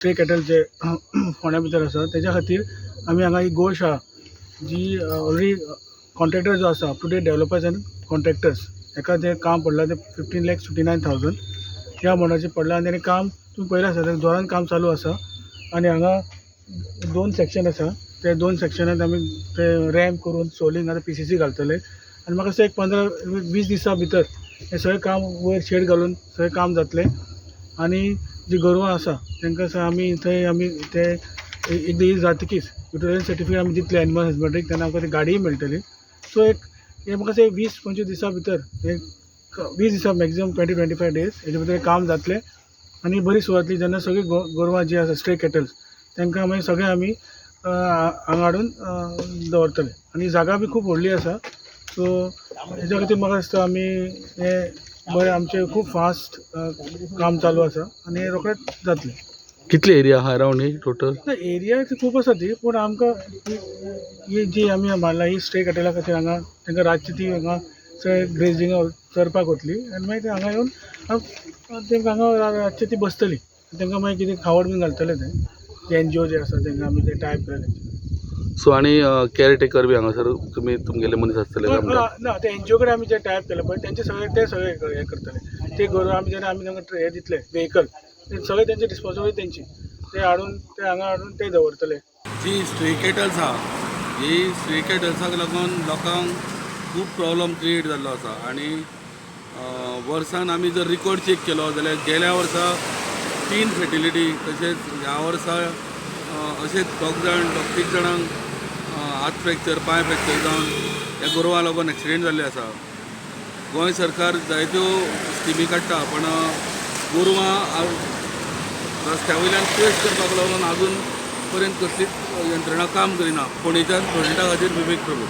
Stray cattle जे फोंड्या भितर आसा, तेज्या खातीर आमी हांगा एक गोशाळा जी ऑलरेडी कॉन्ट्रॅक्टर जो आसा, up to date developers and contractors, हेका जें काम पडलां तें 15,59,000 ह्या अमावंटाचेर पडलां. आनी तेणें काम तुमी पळयलां आसा, जोरान काम चालू आसा. आनी हांगा दोन सेक्शन आसा. ते दोन सेक्शनात आमी ते रॅम्प करून सोलिंग आतां पीसीसी घालतले. आनी म्हाका दिसता एक 15-20 दिसां भितर हें सगळें काम वयर शेड घालून सगळें काम जातलें. आनी जी गोरवां आसा तांकां आमी थंय आमी ते एक दीस जातकीच युटिलायझेशन सर्टिफिकेट आमी दितले एनिमल हजबंड्रीक, तेन्ना आमकां ती गाडीय मेळटली. सो एक हे म्हाका दिसता 20-25 दिसां भितर, एक 20 दिसां, मॅक्झिमम 20-25 डेज, हेजे भितर काम जातलें आनी बरी सुवात जातली, जेन्ना सगळीं गोरवां जी आसा, स्ट्रे कॅटल्स, तांकां मागीर सगळें आमी हांगा हाडून दवरतले. आनी जागा बी खूब व्हडली आसा. सो हेज्या खातीर म्हाका दिसता आमी हें बरें आमचें खूब फास्ट काम चालू आसा आनी रोखडेंच जातलें. कितली एरिया आहा अरावंड ही टोटल? ना, एरिया ती खूब आसा ती, पूण आमकां ही जी आमी बांदला ही स्ट्रे कॅटला खातीर. हांगा तांकां रातची ती हांगा सगळे ग्रेजींग चरपाक वतली आनी मागीर ते हांगा येवन तांकां हांगा रातची ती बसतली. तांकां मागीर कितें खावड बीन घालतले. ते एनजीओ जे आसा तांकां आमी ते टायप केले. सो आनी केअर टेकर बी हांगासर तुमी तुमगेले मनीस आसतले काय म्हणटा? ना, ते एनजीओ कडेन आमी जे टायप केले पळय तेंचे सगळे, ते सगळे हे करतले. ते गोरवां आमी जेन्ना आमी तांकां हे दितले व्हेकल, ते सगळे तेंची रिस्पॉन्सिबिलिटी तेंची. ते हाडून, ते हांगा हाडून ते दवरतले. जी स्ट्रे कॅटल्स आहा, ही स्ट्रे कॅटल्साक लागून लोकांक खूब प्रॉब्लम क्रिएट जाल्लो आसा. आनी वर्सान आमी जर रिकॉर्ड चॅक केलो जाल्यार गेल्या वर्सा तीन फेटिलिटी, तशेंच ह्या वर्सा अशेंच दोग जाण, दोग तीग जाणांक हात फ्रॅक्चर, पांय फ्रॅक्चर जावन ह्या गोरवां लागून एक्सिडेंट जाल्ले आसा. गोंय सरकार जायत्यो स्किमी काडटा, पण गोरवां रस्त्या वयल्यान पयस करपाक लागून अजून पर्यंत कसलीच यंत्रणा काम करिना. फोंडेच्यान फोंडेटा खातीर विवेक प्रभू.